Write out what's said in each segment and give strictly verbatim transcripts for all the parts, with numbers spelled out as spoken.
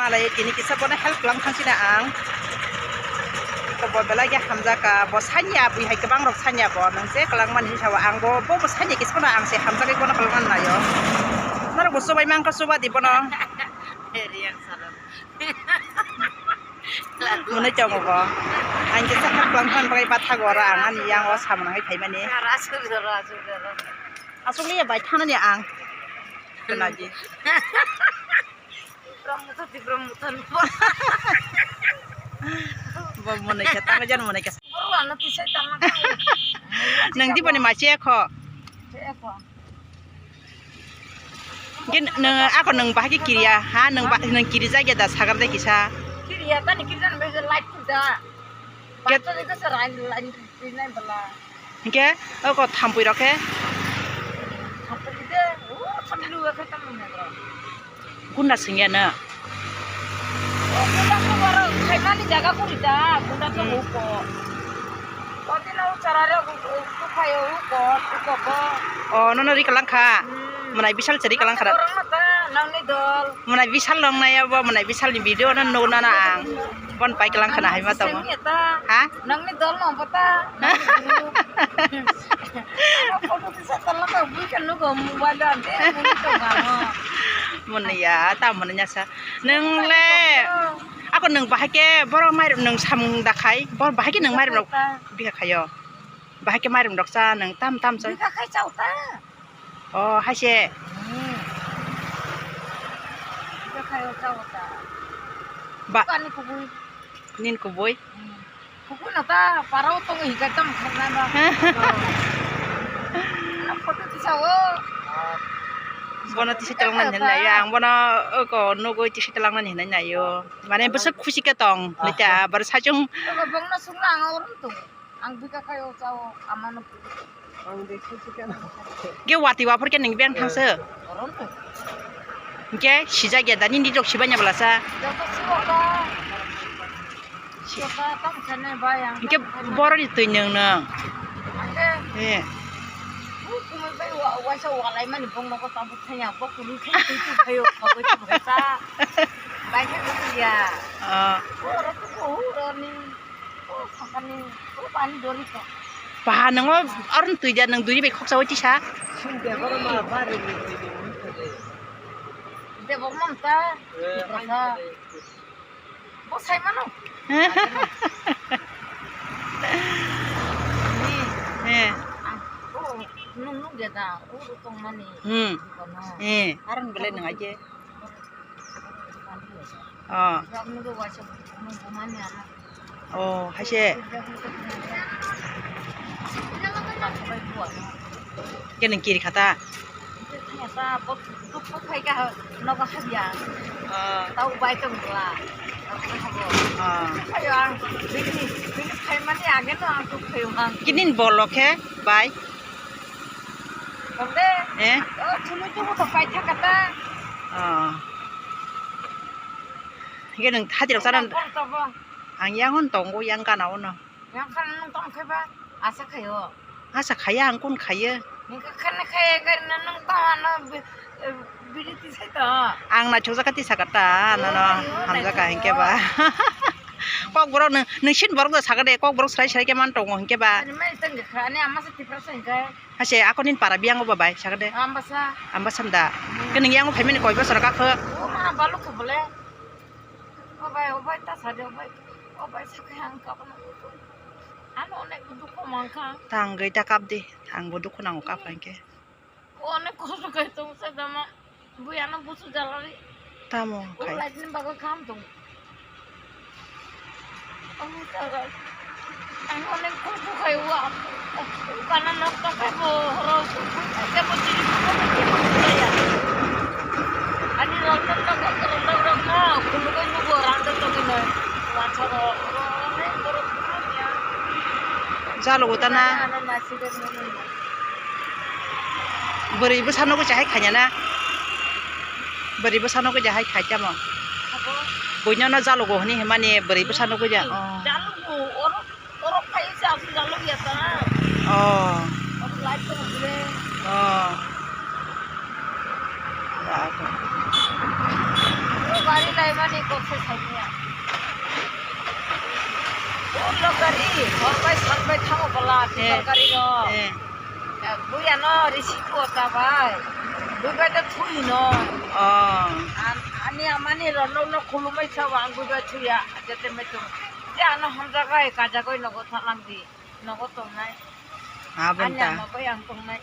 Alai tini kisa bono help lang thang sina ang. Ko bo belai ge hamjak ka, bo sanya bui hai kwbang rok sanya bo, nang se kwlang mani sa ang bo, bo, bo sanya kisa bono ang se hamjak ke bono kwlang man nayo. Norok bo subai mang ka suba di bono. Riyang salon. Mwnwi tongo bo. Ang kisa help lang thang bagwi bathago oro ang ani yang o samung nangwi phaimani. Asuk liya bai thanani ang. Khwnadi. Tipra mutha, Tipra mutha. Bo mwnwi khe tamo jan mwnwi khe. Boro ano tisai tama. Nang di bani machi ekho. Ekho. Hingke nang ako nang bahai khe kiriya ha, nang ba-, nang kiri jagya da sagar de kisa. Kiriya tani kiri jani bai light phuja. Get- Bacha de kasa line, line rinai bala. Hingke oko thampui rok khe? Thampui de, o thampui lu khe tamo ne bro. Kunda singya na? O kunda ko boro khaimani jaga kuri da, kunda to Hmm. Huko. Kotino chara re huko, huko khayo huko, huko bo. O, nono ri kalang kha? Hmm. Mwnai bisal chari kalang kha da? Borok no ta, nangni dol. Mwnai bisal nong nai abo, mwnai bisal ni video no nuna na ang. Bon pai kalang khana hai ma tongo. Sengya ta. Ha? Nangni dol no bota. Nangni group. Ano photo tisa tala ka bui ka nugo mobile do ante muni to gano. Muni ya, ta muni nya sa. Nung le. Ako nung bahai ke boro mairum nung samung da khai. Bor bahai ke nung mairum rok bika khayo. Bahai ke mairum rok cha nung tam tam cha. Bika khai chau ta. Oh, hai se. Hmm. Bika khai chau ta. Ba. Kani kubui. Nin kubui. Hmm. Kuku na ta parao tongo hikai tam kharnai ba. Na photo tisa o. Bono tisi talang nani hinai ya, ang bono oko nugui tisi talang nani hinai nayo. Mane bwswk khusi khe tong, lita bar sachung. Bongno sungla ang orom tongo. Ang bika khai o chao amano. Ge wati waphor khe nung beng thangse. Hingke sijak ya da nini rok sibai nya bwlasa. Joto siwaka. Siwaka tamo khainai bai ang. Hingke boroni twi nung nung. Hingke. Eh. Bu kumui bai wa-, waisa walai mani bong nogo tabuk thanya, bo kunu thanya twi tu khayo, khogoi tu khaisa. Bai khe ya. Ah. Oro tu ko oro ni. Paha nongo oro twi da nung duri bai khoksa o tisa. Debok mam ta. Bo sai mano. Eh. Nung nung de da, oro tong mani. Hmm. Eh. Aron bele nung aje. Oh. Oh, hai se. Kene kiri khata. Oh. Oh. Kinin bolo khe, bai. Eh? Oh. Hingke nung hati rok sana. Ang yang on tongo, yang gana ono. Yang kana nung tong khe ba, asa khayo. Asa khaya, ang kun khaya. Nung khe khana khaya, khana nung tong ano bi-, eh, biri tisai to. Ang na chukjak kati sakata, nono hamjak ka hingke ba. Kok borok nung, nung sin borok da sakade, kok borok srai srai ke man tongo hingke ba. Ani mai tong kha, ani ama sa tipra sa hingke. Hase, ako nin para biyang obo bai, sakade. Ambasa. Ambasa da. Hmm. Kini yang o phaimani koi bosor kakho. O ma baluk kho bole. O bai, o bai, ta sade, o bai. O bai, sakhe ang kapna. Ano onek dukho mankha. Tangwi ta kap di. Ang bo dukho nango kap hingke. Onek kosto kai tong sa dama. Bui ano busu jalari. Tamo khai. Light ni bago kam tong. Omo jaga. Ang onek kuku khai wa. Kana nok to khai bo horo kuku khai ke bo chiri kuku khai ke bo chiri ya. Ani rok to to ko rok to rok no kunu ko nu bo rang to to kino. Wa choro. Onek borok kuku ya. Jalo utana. Ano nasi de mo. Bwrwi bwsa nugwi chahai khaina na? Bwrwi bwsa nugwi chahai khai tamo? Abo? Buino no jalogo hwnwi hwnmani bwrwi bwsa nugwi ja. Hmm, oh. Jalogo, oro, oro khai se aswk jalogya ta. Oh. Oro light tong bwle. Oh. Oro ba Gari laimani kok se saimanya. Ulo gari, hor bai sat bai thango bola, eh, title gari no. Eh. Buya no risi ko ta bai. Bui bai to thui no. Oh. An-, ani amani ro no no khulumai sa wang bui bai thuya. Jete me tum. Je ano hamjagai kajagoi nogo thalang di. Nogo tongnai. Abon ta. Ani ama bai ang tongnai.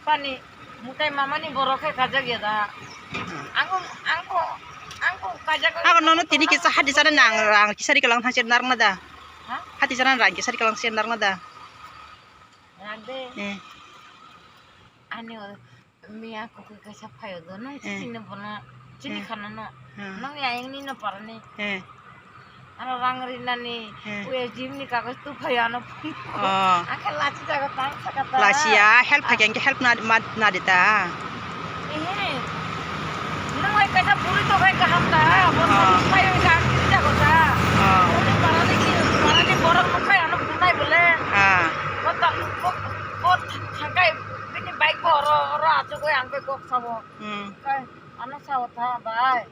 Pani, mutai mamani borok khe kajak ya da. Hmm. Angko, angko, angko kajak. Ako nono tini kisa hati sana nang rang kisari kalang thang sir narna da. Ha? Hati sana rang kisari kalang sir narna da. Rang de. Eh. Ani o miya kokoi kaisa phayo do nang. Eh. Chini bono, chini, eh, khana no. Hmm. Nang ya ingni no parani. Eh. Ano rang rinani, eh, uya jim ni kagoj tu phai ano. Oh. Akhe lachi jago tang saka ta. Lachi ya, help, ah, khaikhe help na, ma, na dita. Ehe. Nang hai kaisa puri to khai kaham ta. Bo, oh, phai oi kaham kiri jago ta. Oh. Ode parani ki, parani borok no khai ano phunai bole. Ah. Bo ta, bo, bo thangkai bini bike bo oro, oro achugoi ang bai kok sabo. Hmm. Kai, ano sao tha bai.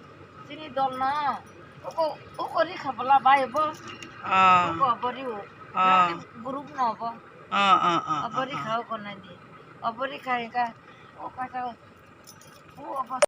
Chini dol na. Oko, oko ri kha bwla bai bo. Ah. Oko abo ri o. Ah. Nang group no bo. Ah, ah, ah, abo ri kha oko nai di. Abo ri kha ka. O ka ka. O abo.